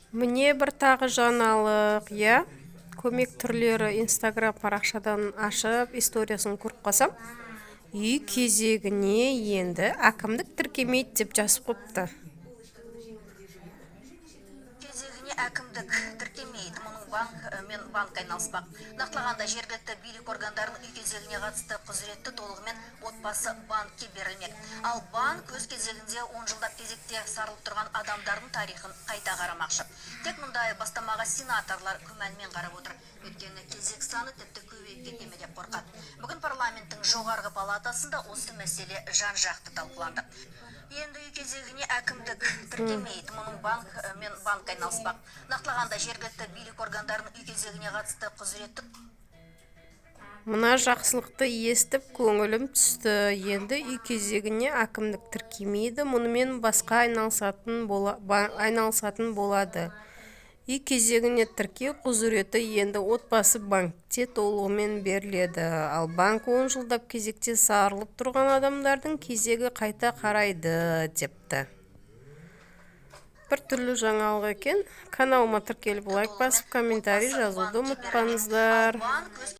Міне, бір тағы жаңалық, иә. Көмек түрлері Инстаграм парақшадан ашып, историясын көріп қалсам, үй кезегіне енді әкімдік тіркемейді деп жазып қойыпты. Кезегіне әкімдік тіркемейді, мұның банк мен банк айналыспақ. Нақтылағанда, жергілікті билік органдарының үй кезегіне қатысты құзыреті толығымен Отбасы банкке берілмек. Ал банк өз кезегінде 10 жылдап кезекте сарылып тұрған адамдардың тарихын қайта қарамақшы. Тек мұндай бастамаға сенаторлар күмәнмен қарап отыр. Өйткені кезек саны тіпті көбейіп кете ме деп қорқады. Бүгін парламенттің жоғарғы палатасында осы мәселе жан жақты талқыланды. Енді үй кезегіне әкімдік тіркемейді, мұның банк мен банк айналыспақ. Нақтылағанда, жергілікті билік органдарының үй кезегіне қатысты құзыреті Мына жақсылықты естіп, көңілім түсті. Енді үй кезегіне әкімдік тіркемейді, мұнымен басқа айналысатын болады. Үй кезегіне тіркеу құзыреті енді Отбасы банкте толығымен беріледі. Ал банк 10 жылдап кезекте сарылып тұрған адамдардың кезегі қайта қарайды депті. Бір түрлі жаңалық екен. Каналыма тіркеліп, лайк басып, комментарий жазуды ұмытпаңыздар. Ал банк өз